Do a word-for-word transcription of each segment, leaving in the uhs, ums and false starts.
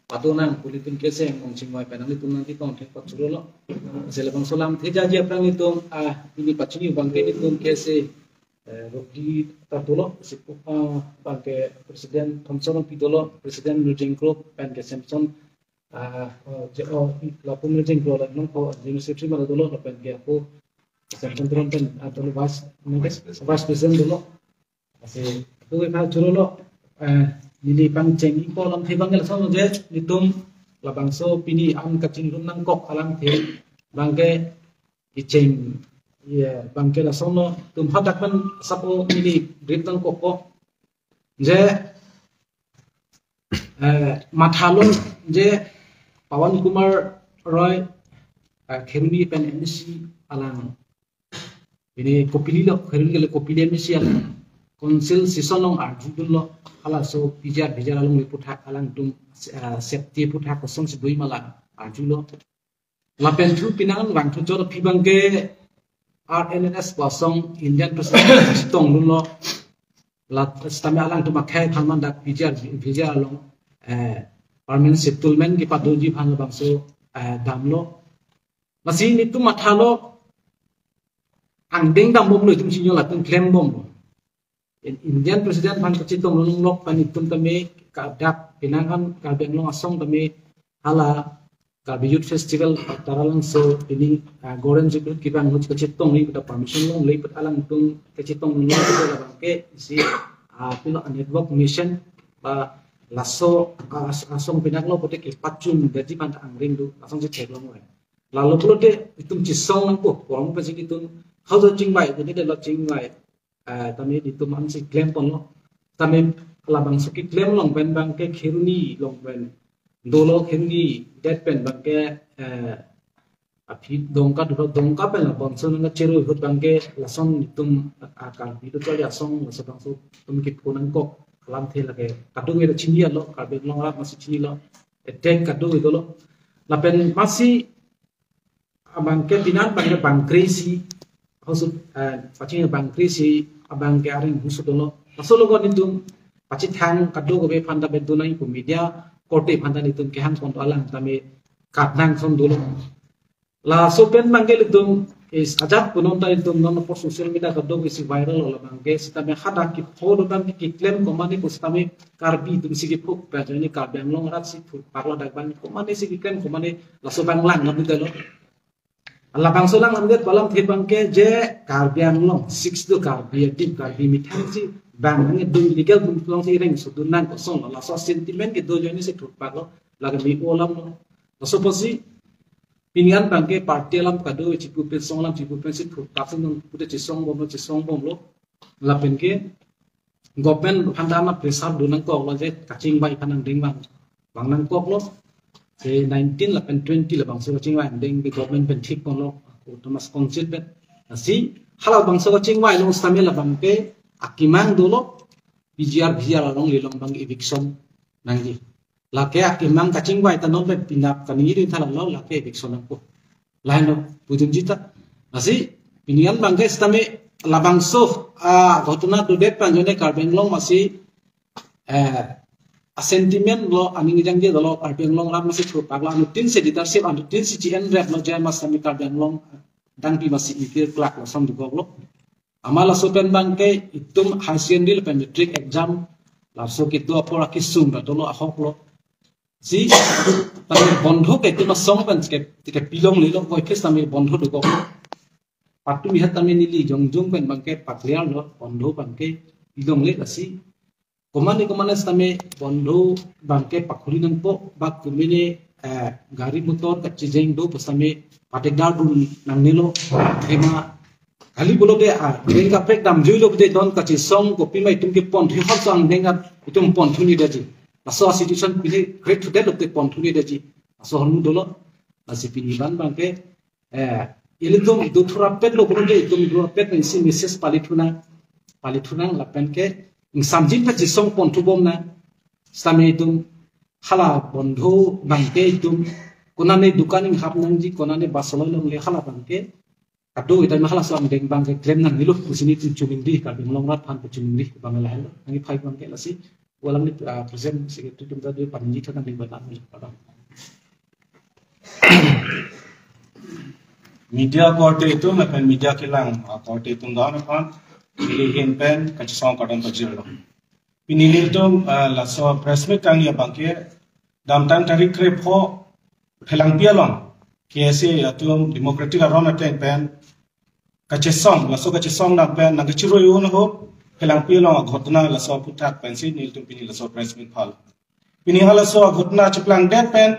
pado nang pu ilitum KSA angbong chingvai pen nanglitum nangketong thek pachurolo. Lasi labangso alamthe jaji aphrang ilitum, ah, pini pachini abangke ilitum KSA, eh, Rukdi ta dolo, si pu, ah, abangke President Thomson Rongpi dolo, President Mirjeng Group pen ke Samson, ah, oh, je, oh, i, lapu Mirjeng Group la nong ko, General Secretary mala dolo, lapen ke ako Samson Teron pen, ah, dolo Vice, Vice President. Vice President dolo. Lasi, tu ke pachurolo, eh, neli pangcheng-ikpo alamthe abangke lasonlo je, ilitum labangso pini an kachinghon nangkok alamthe abangke kecheng, ya, abangke lasonlo, ilitum hadak pen sapo neli brief nangkokpo. Je, eh, mathalo je Pawan Kumar Roy, eh, Kheroni pen MAC alang. Pini kopililo, Kheroni kali kopili MAC alang. Council session along arjudunlo, halaso PGR VGR alongle aputhak alangtum, eh, safety aputhak kosonsi doi ma la arjulo. Lapen thu pini an vangthu chot aphi abangke RNNS pu asong Indian President chetongdunlo. La sitame alangtum akhei aphan man dak PGR, VGR along, eh, permanent settlement kepadoji aphan labangso, eh, damlo. Lasi nelitum mathalo angdeng dambomlo, itum chinilo, latum klembomlo. In-, Indian President aphan kachetong longlok pen itum tame kadak pini an Karbi Anglong asong tame hala Karbi Youth Festival Taralangso pini, ah, Golden Jubilee kevang ahut kachetongri pu ta permission longle pu ta alangtum kachetong longlok pu ta labangke isi, ah, pilo network mission ba laso, ah, as-, asong pini an lo pote kepachun daji man ta angring do asong si theklong lo. Lalo pulote itum chesong nangpo, korom pensi itum hausa chingvai, itum de lo chingvai, eh, tame itum ansi klemponlo. Tame labangso keklem along pen abangke Kheroni along pen dolo, Kheroni det pen abangke, eh, aphi Dongka dolo, Dongka pen labangso nangkachero ahut abangke lason itum, ah, Karbi do chali asong laso bangso itum kepho nangkok alamthe lake kadung ira chinilo, Karbi Anglong arat masi chinilo, attack kadung dolo. Lapen masi abangke pini an abangke bangkre isi ahut, eh, pachini bangkre isi abangke areng ahut dolo. Laso logon itum pachethang kadokave aphan ta bedunai pu media korte aphan ta itum kehangpon alang tame katnang son dolo. Laso pen abangke itum is ajat punon ta itum non apor social media kadokave isi viral lo abangke sitame hadak kepho do abangke keklem komane pu sitame Karbi atum si kepho pen joni Karbi Anglong arat si thurpak lo dak abang komane si keklem komane laso abang lang nang dolo. Labangso lang lamdet pu alamthe abangke je Karbi Anglong six do Karbi adim Karbi methang si bang nang do illegal dun pulang si reng sudun nang kosong laso sentiment kedo joni si thurpak lo lake mi olam lo. Laso apotsi pini an abangke party alam kado chipu pen song alam chipu pensi thurpak si non pute chesongbomlo chesongbomlo. Lapen ke government aphan ta pressure do nangkoklo je kachingvai aphan angdeng vang, vang nangkoklo. Si nineteen lapen twenty labangso kachingvai angdeng ke government pen thikponlo, ako Thomas Council pen. Lasi halabangso kachingvai along sitame labangke akemang dolo, PGR VGR alongle along abang eviction nangji. Lake akemang kachingvai ta non pen penap kaningje dun tha lalo lake eviction nangpo. Lahenlo pudunji ta. Lasi pini an abangke sitame labangso, ah, ghotona dodet pen jone Karbi Anglong masi, eh, a sentiment lo aning jangje dolo Karbi Anglong arat masi thurpak lo anuttin si leadership anuttin si G N rep lo je mas sitame Karbi Anglong dangpi masi ipir klak lason dukoklo. Amat laso pen abangke itum high secondary lapen matric exam laso kedo apor akesung ta dolo ahok lo. Si tame bondho ke itum asong pen ke, ke pilonglelo koi phis tame bondho dokok. Patumi hat tame neli jongjong pen abangke pakliar lo bondho abangke pilongle lasi. Komane komane sitame bondho abangke pakhuli nangpo ba kumene, eh, gari motor kachijeng do pu sitame patekdar dun nangnelo. Ema kali pulote, ah, deng kaprek damjuilo pute don kachesong kopima itum keponthu hot sang deng ka itum ponthu ni daji. Laso situation pini great to death lote ponthu ni daji. Laso ahormu dolo. Lasi pini abang abangke, eh, ilitum do thurapet lo pulote itum thurapet pensi message palithu nang, palithu nang lapen ke ingsamjin kachesong ponthu bom nang. Sitame itum hala bondho abangke itum konane dukan inghap nangji konane bus aloi longle hala abangke kado itum halaso angdeng abangke klem nangnelo pusi nelitum choningri Karbi Anglong arat aphan pu choningri abang lahenlo nangkephai abangke lasi. Walang ni, ah, present secretary atum ta dei panji thana ni bana ni pada. Media korte atum lapen media kelang, ah, korte atum do-an aphan neli ahin pen kachesong kardom pajirlo. Pini nelitum, ah, laso press meet kangni abangke damtang tarik krepho Phelangpi along K S A atum democratic aron ateng pen kachesong, laso kachesong dam pen nangkachirui un ahut Phelangpi along aghotona laso aphuthak pensi nelitum pini laso press meet phal. Pini halaso aghotona cheplangdet pen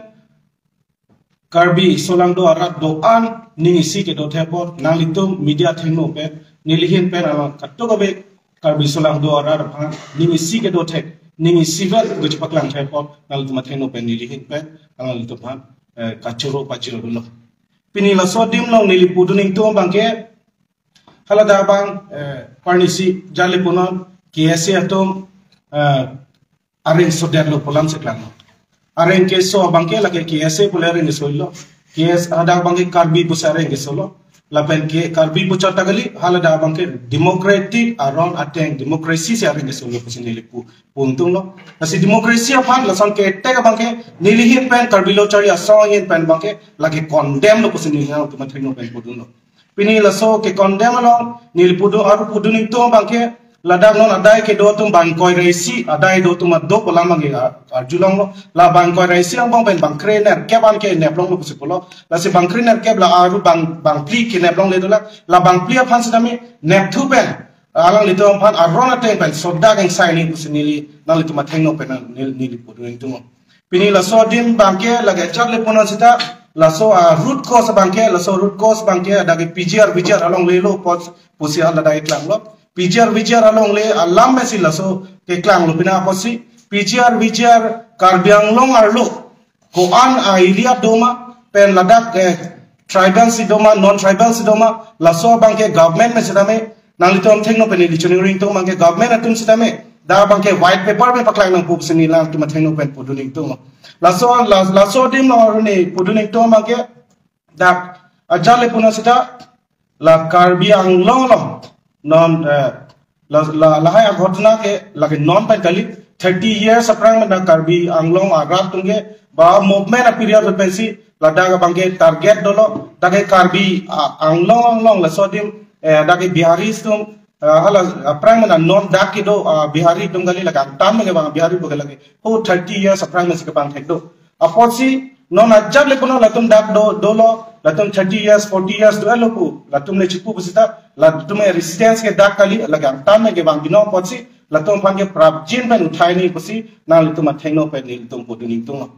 Karbi solangdo arat do-an ning isi kedo thek apot nanglitum media athengno pen neli ahin pen alang katuk ave Karbi solangdo arat aphan ning isi kedo thek, ning isivet kachepaklang thek apot nanglitum athengno pen neli ahin pen alanglitum aphan, eh, kachoro pajirlo. Pini laso adim along neli pudun ingtung abangke haladak abang, eh, parnisi jale punon K S A atum, eh, areng sodetlo pu alam si klanglo. Areng keso abangke lake K S A pu le areng keso lo. K S A hadak abangke Karbi pusi areng keso lo. Lapen ke Karbi pu chot ta kali, haladak abangke democratic aron ateng democracy si areng keso lo pusi neli pu, pu ingtunglo. Lasi democracy aphan lason ketek abangke neli ahin pen Karbi Lo Charli Asong ahin pen abangke lake condemn lo pusi neli nangtum athengno pen pudunlo. Pini laso ke condemn along neli pudun aru pudun ingtung abangke ladak non adai kedo atum bang ingkoi ra isi, adai do atum adok pu alam abangke, ah, arjulonglo. La bang ingkoi ra isi angbong pen bang krenerkep an kenep longlo pusi pulo. Lasi bang krenerkep la aru bang, bang phli kenep longle dolang. La bang phli aphan sitame nepthu pen alanglitum aphan aron ateng pen sodak ingsai nangji pusi neli nanglitum athengno pen neli, neli pudun ingtung. Pini laso adim abangke lake ajat le punon seta laso, ah, root cause abangke, laso root cause abangke adake P G R V G R alongle lo apot pusi haladak keklanglo. P G R V G R alongle alam pensi laso keklanglo, pini apotsi P G R V G R Karbi Anglong arlo ko-an a-area doma pen ladak, eh, tribal si doma, non-tribal si doma, laso abangke government pen sitame nanglitum athengno pen neli choningri ingtung abangke government atum sitame dak abangke white paper pen paklang nangpo pusi neli nangtum athengno pen pudun ingtung. Laso, la-, laso adim along aruni pudun ingtung abangke dak ajat le punon seta la Karbi Anglong along non, eh, la, la, lahai aghotona ke lake non pen kali, thirty years aphrang pen Karbi Anglong arat atum ke ba movement a-period pensi ladak abangke target dolo, dak ke Karbi, ah, Anglong along laso adim, eh, dak ke Bihari atum, ah, hala aphrang pen non dak kedo, ah, Bihari atum kali, lake angtan pen kevang Bihari pu ke lake ho thirty years aphrang pensi kevang thek do. Apotsi non ajat le punon latum dak do, dolo, latum thirty years, forty years do-etlo pu latum le chipu pusita latum residence ke dak kali, lake angtan pen kevang binong apotsi latum aphan ke prapjin pen uthai nangji pusi nanglitum athengno pen nelitum pudun ingtung.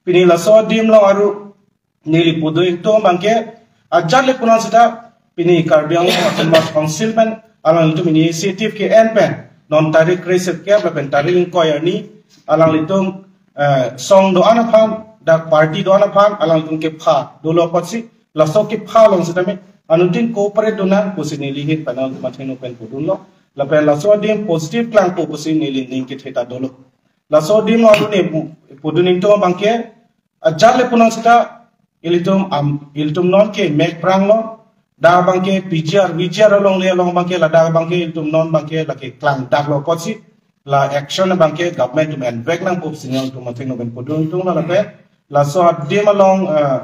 Pini laso adim along aru neli pudun ingtung abangke ajat le punon seta pini Karbi Anglong Autonomous Council pen alanglitum initiative ke-en pen non tarik kresirkep lapen tarik ingkoi arni alanglitum, eh, song do-an aphan, dak party do-an aphan alanglitum kepha dolo apotsi laso kepha along sitame anuttin cooperate dun nang pusi neli ahin pen nangtum athengno pen pudunlo. Lapen laso adim positive klangpo pusi neli ning kethe ta dolo. Laso adim along aruni pu-, pudun ingtung abangke ajat le punon seta ilitum am, ilitum non ke mek pranglo, dak abangke P G R V G R alongle along abangke ladak abangke ilitum non abangke lake klangdaklo apotsi la action abangke government atum envek nangpo pusi nangtum athengno pen pudun ingtunglo. Lapen laso adim along, eh,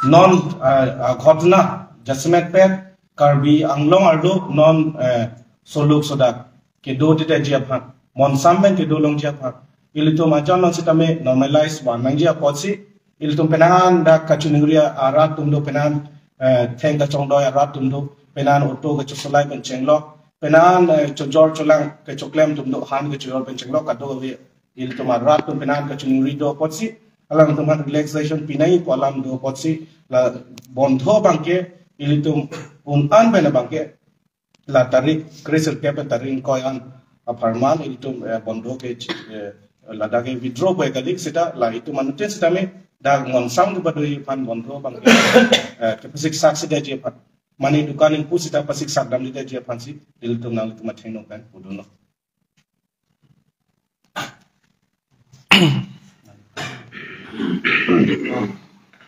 non, eh, eh, ghotona jasemet pen Karbi Anglong arlo non, eh, soluk sodak kedo tidetji aphan, monsam pen kedo longji aphan ilitum ajon along sitame normalize van nangji apotsi ilitum penang dak kachoningri arat atum do, penang, eh, theng kachongdoi arat atum do, penang auto kachosolai pen chenglok, penang, eh, chojor cholang kachoklem atum do, han kachojor pen chenglok, kadokave ilitum arat atum penang kachoningri do apotsi alangtum aphan relaxation pinangji pu alam do apotsi la bondho abangke ilitum un-an pen abangke la tarik kresirkep pen tarik ingkoi an apharman ilitum, eh, bondho ke, eh, ladak ke withdraw pu kali, seta la itum anuttin sitame dak monsam kepadoji aphan bondho abangke, eh, kepasik sak si detji aphan, mane dukan ingpu seta pasik sak dam detji aphansi ilitum nangtum athengno pen pudunlo.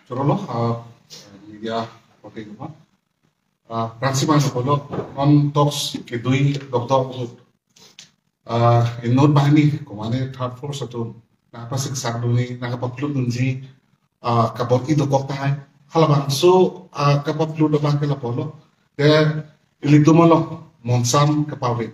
Chorolo, ah, media korte atum aphan. Ah, prangsi ma nokolo, non talks kedui dokdok ahut. Ah, inut banghini, komane third floor atum nangpasiksak dunji, nangpaplut dunji, ah, kabor-i dokok tahai. Halabangso, ah, kapaplut abang ke lapulo. Te ilitum along monsam kapavit.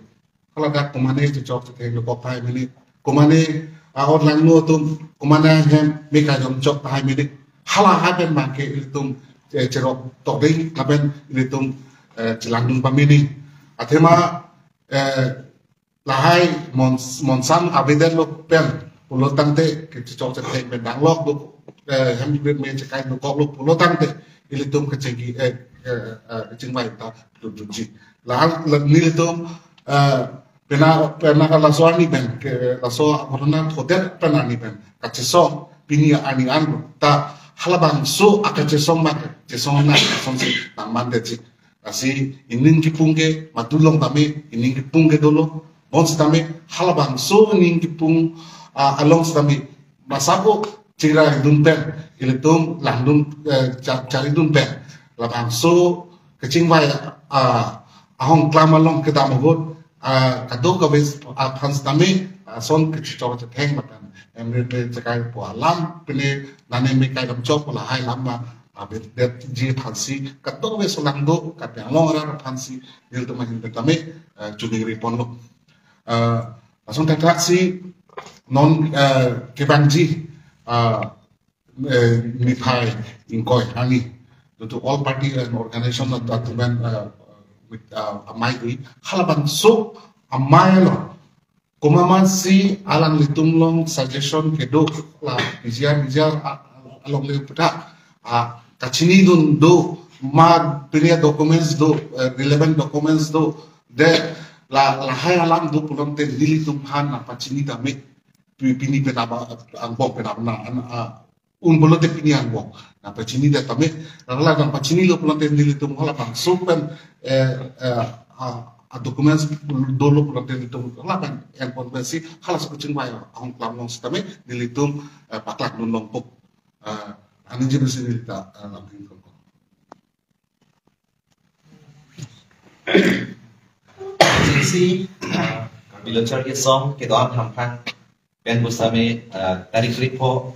Haladak komane chechok chetheng dokok tahai mini. Komane, ah, or langno atum, komane hem mekajom chok tahai mini. Halahai pen abang ke ilitum, eh, cherok tokding, lapen ilitum, eh, chelangdun pamini. Athema, eh, lahai mons-, monsam avedetlo pen pulo tangte kechechok chetheng pen danglok do, eh, hem rit me chekai dokoklo pulo tangte ilitum kachingki, eh, eh, eh, kachingvai ta dudunji. Lahai la nelitum, eh, pena, pena ka laso arni pen, ke laso akorona thodet pen arni pen kachesong pini arni anlo ta halabangso akachesong mat chesong na chesong si nangmandetji. Lasi ining kipung ke madu along tame, ining kipung ke dolo, bonsitame halabangso ining kipung, ah, along sitame masabo chingrai dun pen, ilitum langdun, eh, cha-, chari dun pen, labangso kachingvai, ah, ahong klam along kedam ahut, ah, kadokave aphan sitame, ah, ason kechechok chetheng matan, emre pe chekai po alam, pine nane mekai dam chok lahai alam ma, avedetji aphansi, kadokave solangdo, Karbi Anglong arat aphansi, nelitum ahin pen tame, eh, choningri ponlo. Eh, lason thakthak si non, eh, kevangji, eh, eh, niphai ingkoi arni, to all party and organization at, at, eh, with, eh, amei dui, halabangso amei along komat ma si alanglitum along suggestion kedo la P G R, P G R, ah, alongle puthot, ah, kachinidun do, ma pini documents do, eh, relevant documents do, de la, lahai alam do pulote nelitum aphan nangpachini tame, pi-, pini pen aba, angbong pen aba na, an, ah, un pulote pini angbong nangpachini det tame, la nangpachinilo pulote nelitum halabangso pen, eh, eh, ah, ah, documents dolo pulote nelitum lapen en pon pensi halaso kachingvai ahong klam along sitame nelitum, eh, paklak dun longpo. Eh, aningje pensi neli ta, eh, lam ding ko. Si, eh, Karbi Lo Charli Asong kedo-an hamphang pen pusitame, eh, tarik krepho,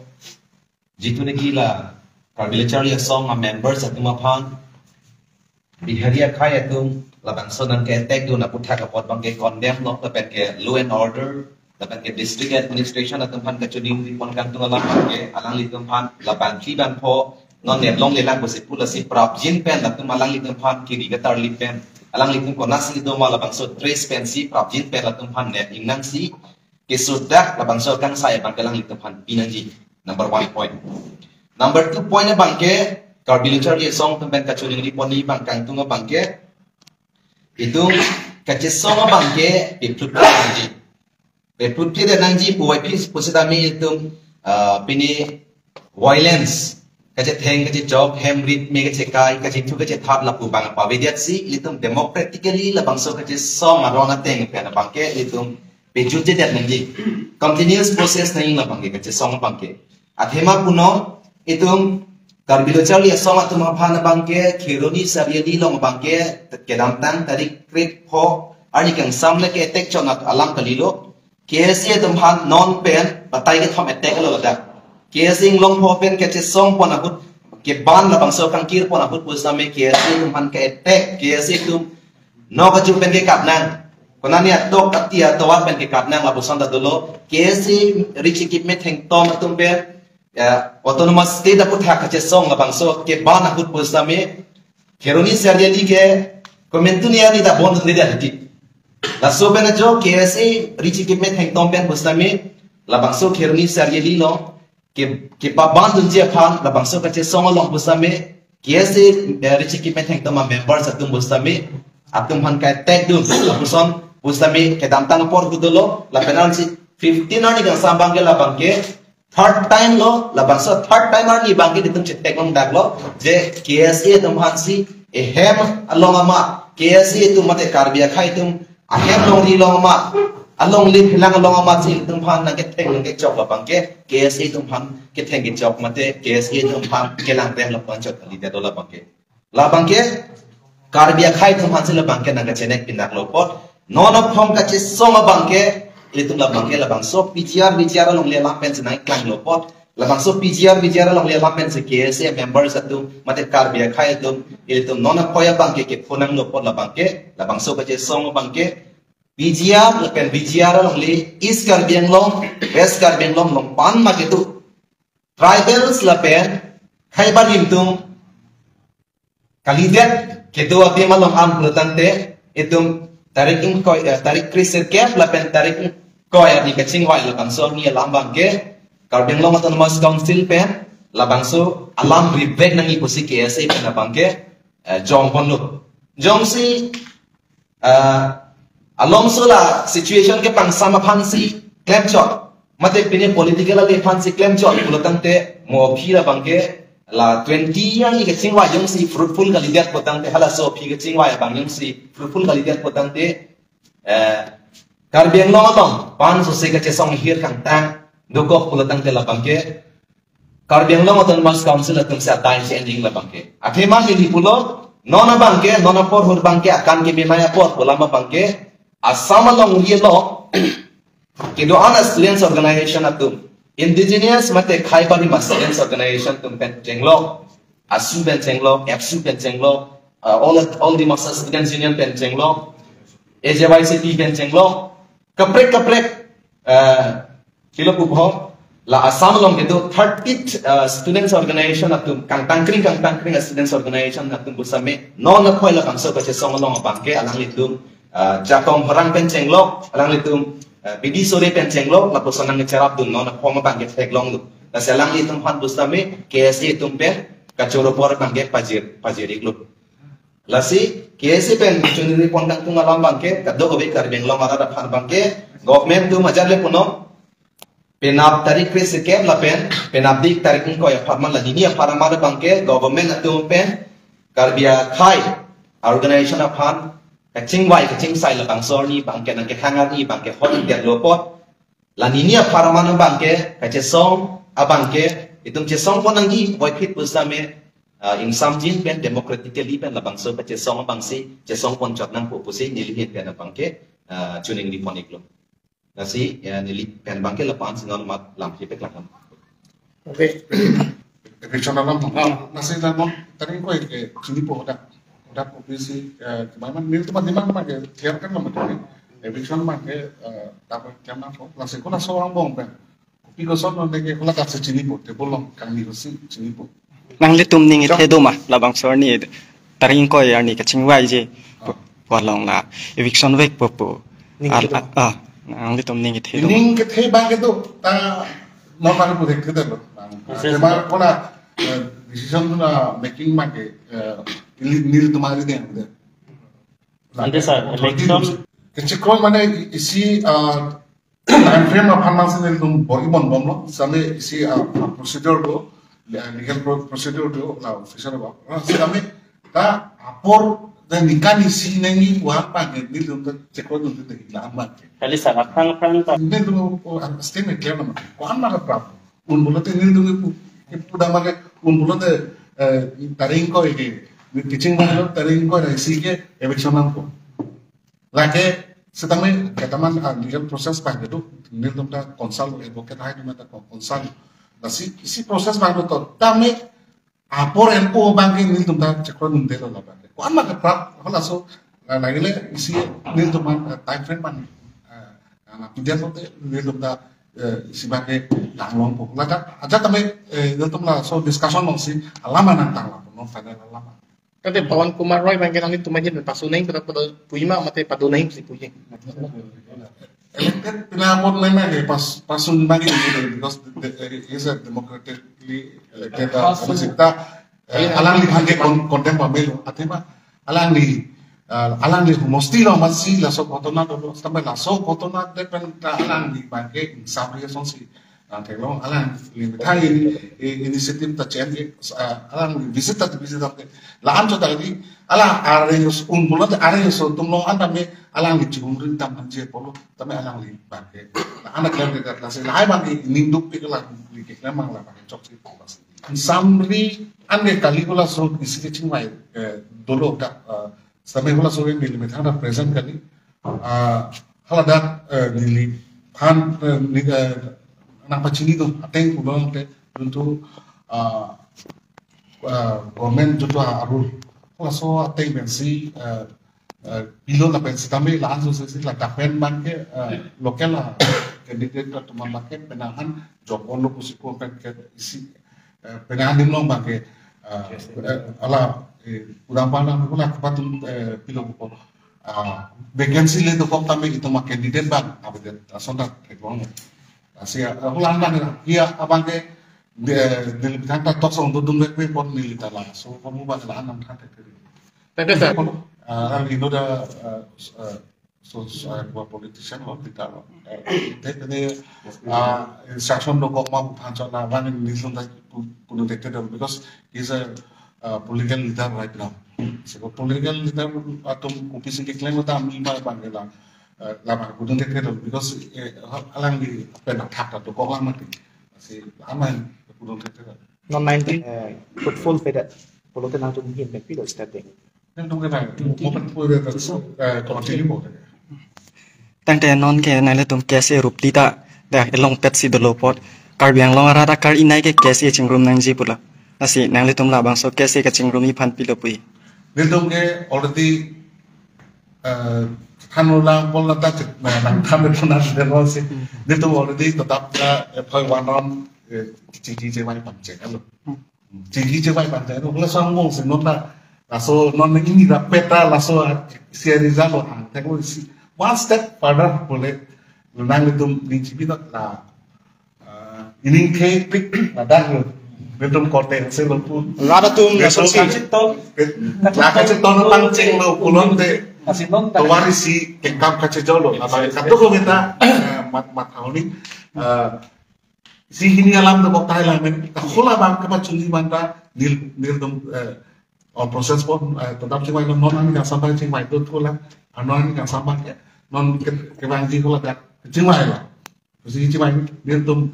jitu niki la Karbi Lo Charli Asong a members atum aphan Bihari akhei atum labangso nangke-attack dun aputhak apot abang ke condemn lo, lapen ke law and order, lapen ke district administration atum aphan kachoningri pon kangtung alam abang ke alanglitum aphan labangpi abang pho non nep longle lang pusi pu lasi prapjin pen latum alanglitum aphan kiri katarlip pen alanglitum konatsi do ma labangso trace pensi prapjin pen latum aphan nep ingnangsi kesodak labangso kangsai abang ke alanglitum aphan pinangji. Number one point. Number two point abang ke Karbi Lo Charli Asong atum pen kachoningri pon abang kangtung abang ke itum kachesong abang ke piplut nangji. Piplut nangji puvoiphit pusitame itum, ah, pini violence, kachetheng kachechok, hem rit me kachekai, kachethu kachethap lapu abang pavedetsi ilitum democratically labangso kachesong aron ateng pen abang ke ilitum pejutjedet nangji. Continuous process nangji labang ke kachesong abang ke. Athema punon itum Karbi Lo Charli Asong atum aphan abang ke Kheroni Chariali along abang ke kedamtang tarik krepho arni kangsam le ke-attack chot alam kalilo. K S A atum aphan non pen batai kethom attack lo ladak. K S A inglongpo pen kachesong pon ahut, keban labangso kangkir pon ahut pusitame K S A atum aphan ke-attack, K S A atum nok achu pen kekat nang. Konane atok ati atovar pen kekat nang lapuson ta dolo. K S A Richie Kipmethengtom atum pen, ya, autonomous state aputhak kachesong labangso keban ahut pusitame Kheroni Chariali ke komantu ni ani ta bon ni dia hiti. Laso pen ajo K S A Richie Kipmethengtom pen pusitame labangso Kheroni Chariali along ke, kepabandunji aphan labangso kachesong along pusitame K S A, eh, Richie Kipmethengtom a members atum pusitame atum aphan ke-attack dun lapuson pusitame kedamtang apor ahut dolo lapen ansi fifteen arni kangsam abang ke labang ke third time lo, labangso third time arni abang ke itum chetheklong daklo je K S A atum aphansi ehem along amat, K S A atum mate Karbi akhei atum ahem longri along amat, alongle phelang along amatsi itum aphan nangketheng nangkechok labang ke K S A atum aphan ketheng kechok mate K S A atum aphan kelang rem lapuson chot kalidet do labang ke. Labang ke Karbi akhei atum aphansi labang ke nangkachenek pinak lo apot. Non aphong kachesong abang ke Ilitum labangke labangso P G R, V G R alongle alam pensi nangklanglo apot. Labangso P G R, V G R alongle alam pensi K S A members atum, mate Karbi akhei atum, ilitum non aphoi abangke kephonanglo apot labangke, labangso kachesong abangke, P G R lapen V G R alongle East Karbi Anglong, West Karbi Anglong along pen ma kedo tribals lapen khei barim atum kalidet kedo api malong an pulotangte itum tarik ingkoi, eh, tarik kre-sirkep lapen tarik ingkoi arni kachingvai labangso arni alam abangke Karbi Anglong Autonomous Council pen labangso alam ribek nangji pusi K S A pen abangke, eh, jongponlo. Jongsi, eh, alongso la situation kepangsam aphansi klemchot, mate pine political ali aphansi klemchot pulotangte mo aphi labangke la twenty arni kachingvai jongsi fruitful kalidet pulotangte, halaso aphi kachingvai abang jongsi fruitful kalidet pulotangte, eh, Karbi Anglong along pen sose kachesong ahir kangtang dokok pulotangte labangke Karbi Anglong Autonomous Council atumsi adai si ending labangke. Athema neli pulo, non abangke, non apor hur abangke, akan kemenei apor pu alam abangke, Assam along ri lo, kedo-an a students organization atum, indigenous mate khei barim a students organization atum pen chenglok, ASU pen chenglok, APSU pen chenglok, uh, all, All Dimasa Students Union pen chenglok, A J Y C P pen chenglok, kaprek kaprek, uh, kilo pupo, la Assam along kedo thirty, uh, students organization atum, kangtangkring, kangtangkring a students organization atum pusitame, non aphoi labangso kachesong along abangke, alanglitum, uh, Jakong Horang pen chenglok, alanglitum, uh, Bidi Sore pen chenglok, lapuson nangcherapdun, non aphoi abangke theklonglo. Lasi alanglitum aphan pusitame, K S A atum pen, kachoro apor abangke pajir, pajir-iklo. Lasi, K S A pen chunri pon kangtung alam abangke, kadokave Karbi Anglong arat aphan abangke, government atum ajat le punon, penap tarik kre-sirkep lapen, penap dik tarik ingkoi apharman la nini apharman abangke, government atum pen, Karbi akhei, organization aphan, kachingvai, kachingsai labangso arni abangke, nangkehang arni abangke, hot ingdet lo apot, la nini apharman abangke, kachesong abangke, itum chesongpon nangji, voiphit pusitame, uh, ingsamjin pen democratically pen labangso kachesong abangsi, chesongponchot nangpo pusi neli ahin pen abangke, uh, chuningri pon-iklo. Lasi, ya, neli pen abangke la-ansi non mat lam si peklang. Okay. Eviction alam, ah, lasi la non, tarik ingkoi ke chinipo dak, dak O B C, eh, kemana, nelitum mati mang mang ke, biarkan lah mati. Eviction mang ke, eh, dapat jam apa, lasi ko laso angbong pen. Kopi koson non ke, ko la dak si chinipo, table along kangni kosi chinipo. Nanglitum ning Jam. Ithe do ma, labangso arni, tarik ingkoi arni kachingvaiji, Ah. Pu, pu along la, eviction vekpo pu. Ning Al-, ithe do. Ah, nanglitum ning ithe do ma. Ning kethe abangke do, ta, non mari pu thekthedet lo. Yes, yes. Tema ko la, eh, decision na making abangke, eh, neli, nelitum ari deng de. Ante sir, election. Kechiklo mane isi, ah, time frame aphan nangsi nelitum bor-i ponbomlo, sitame isi, ah, procedure do, eh, legal pro-, procedure do, la official ba. Ah, sitame ta apor, ta ningkan isi nangji pu aphan ke nelitum ta chiklo dun te la amat ke. Kali sir, aphrang aphrang ta. Nelitum, oh, ah, statement clear naman. Ko-an ma ka prap. Un pulote nelitum ke pu, ke pu dam ke, un pulote, eh, tarik ingkoi ke, kachingvailo tarik ingkoi ra isi ke eviction nangpo. Lake, sitame, ketaman, ah, legal process abangke do, nelitum ta consult, advocate hai atum ta con-, consult. Lasi, isi process abang do to, tame, apor N O abangke nelitum ta chiklo dundelo labangke. Ko-an ma ke prap, halaso, ah, lagile, isi nelitum an, ah, time frame an, ah, ah, pidet lote, nelitum ta, eh, isi abangke langlongpo. Lata, ajat tame, eh, nelitum laso discussion alongsi, alam nangtanglo, non final alam. Kade Pawan Kumar Roy abangke nanglitum ahin pasu nangji pada pada puji ma mate padu nangji pusi puji. Elected pina apot nangma ke pas, pasu nangji, because the, the, he is a democratically elected, uh, Pasu. Sita, eh, Iya. Alangli abangke kon-, contempt pamelo. Athema alangli, uh, alangli homosti along amatsi laso ghotona dolo. Sampai laso ghotona depen ta alangli abangke sabri asonsi. Ah, theklong alangli methang ini, i-, initiative ta chen ke, ah, alangli visit ta visit ta ke. La-an chot ta di, alang areng un pulote areng atum along an tame alangli chihumri tam manje pulo, tame alangli abangke. La-an aklem ke kat lasi lahai abangke ningduk pik la, ni ke klemang la abangke chok si pulas. Samri an ke kali ko laso isi kachingvai, eh, dolo ta, eh, sampai ko laso ke neli methang ta present kali. Ah, haladak, eh, neli han, eh, ni, eh, nangpachini do ateng pulo te juntu, ah, ah, government juntu a-rule. Laso ateng pensi, eh, eh, pilo lapen sitame la-an so sesi ladak pen abangke, eh, local a-candidate atum abangke penang han job onlo pusi ko pen ke isi, eh, penang han dim long abangke, eh, eh, ala, eh, udang panang ko la kepatum, eh, pilo ko, ah, vacancy le dokok tame itum a-candidate abang avedet ason ta theklong. Asi, ah, ulang lang ya abangke de, de tang ta tok song dodum vek ve pon neli ta laso ko mu ba la-an nangthan thek. Thank you, sir. Ah, you know the, uh, uh, so, so, uh, politician lo, kita lo. Eh, te, te, ah, instruction dokok ma bu phan chot na, abang nelitum ta pu-, punu thek thek do, because he's a, uh, political leader right now. So political leader atum kopisi keklem ta ami ma abang la, uh, la ma punu thek thek do, because, eh, alangli pen athak ta dokok lang mati. Si aman punu thek thek do. Non nineteen, eh, fruitful pe det. Pulote nangtum hin pen pilo starting. Nangtum ke bang, mo pen pura ta, eh, continue mo. Tangte non ke nanglitum K S A rup ti ta dak elongpet si dolo apot Karbi Anglong arat akar inai ke K S A chingrum nangji pulo. Lasi nanglitum labangso K S A kachingrum aphan pilo pu-i? Nelitum ke already, eh, than ulang pol na ta chit, na nangthan de puna de lo si. Nelitum already tetap ta, eh, phoi one round, eh, chingki chevai pangcheng alo. Chingki chevai pangcheng alo. Laso angbong si non ta, laso non ini rapet ta, laso si result lo hang. Thek lo si one step further pule nanglitum ning chipi ta la, ah, ining thepik ladak lo. Nelitum kote se lo pu. Rat atum laso si. Nelitum kachitong. La kachitong pangcheng lo pulote. Kasi non ta. Tovar isi kengkam kachejor lo. Apa katu ko minta, eh, mat, mat hau ni. Eh, si hini alam dokok tahai lang men. Kahola abang kepachunji abang ta nel, nelitum, eh, on process pon, eh, tetap chingvai lo, non ani kangsam abang chingvai do thu lang. Ano ani kangsam abang ke non ke, kevangji ko ladak chingvai lo. Si chingvai nelitum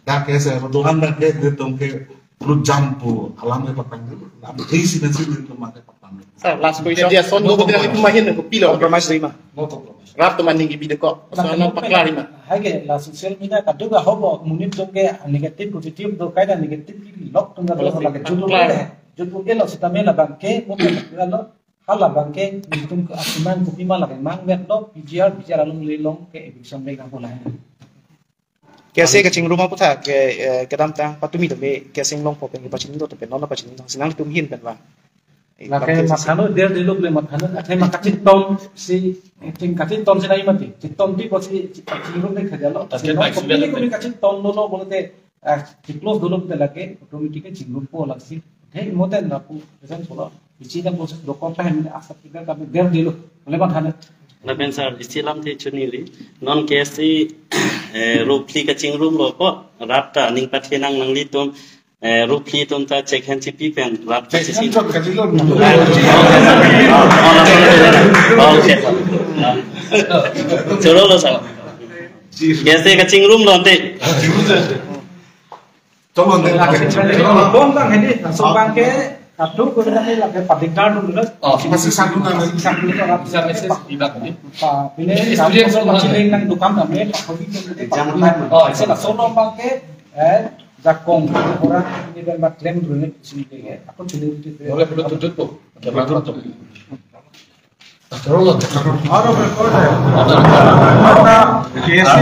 dak ke se do-an dak ke nelitum ke perlu jampu alam ke patang dulu. Lam isi dan si nelitum pakai patang dulu. Sir, last question. Dia son do dia itu mahin ko pilo. Compromise rima. No compromise. Rap teman ning gibi deko. So na paklar rima. Hai ke la social media kadu ka hobo monit atum ke negative positive do kai da negative ke lok tum ka do lagi jutu ke. Jutu ke lo sitame labang ke mo ke lo. Hala abang ke nelitum ke asiman kopi ma lake mang vet lo P G R, P G R along le long ke eviction le kang pulai. K S A kachingrum aphuthak ke, eh, kedamtang patumi tame K S A inglong po pen kepachini do tame non pachini do si nangtum hin pen bang. Eh, lake bang ke si matha no der delok le matha no athe ma kachitong si, eh, ting kachitong si nai mati. Chitong ti ko si kachingrum de khajalo. Athe si non bang kopi si kopi kachitong lo lo pulote, ah, chiclose dolo pulote lake automatic chingrum po lak si. Athe mo ten lapu present pulo. Isi dan proses dokok ta hem asap kita kami der dulu. Oleh bang Hanet. Lapen sir, isi alam te chunili. Non K S A, eh, rup phli kachingrum lo ko, rap ta ning pathenang nanglitum, eh, rup phli atum ta check hand chipi pen, rap ta check hand chot kachilo. Okay, sir. Choro lo, sir. K S A kachingrum lo ante. Tolon de. Bom bang hedi, langsung bang ke, katu ko na ni lake padikar dulu dulu. Oh, masih satu nama. Masih satu dulu, bisa message di belakang ni. Pak, ini experience kamu masih nang dukan kami, Pak Kobi. Jangan lupa. Oh, saya langsung bang ke, eh, jakong orang ini dan bak klaim dulu ni sini ke. Aku sini. Boleh perlu tuntut po. Ada berapa tu? Terus. Terus. Ada berapa? Ada. Ada. K S A.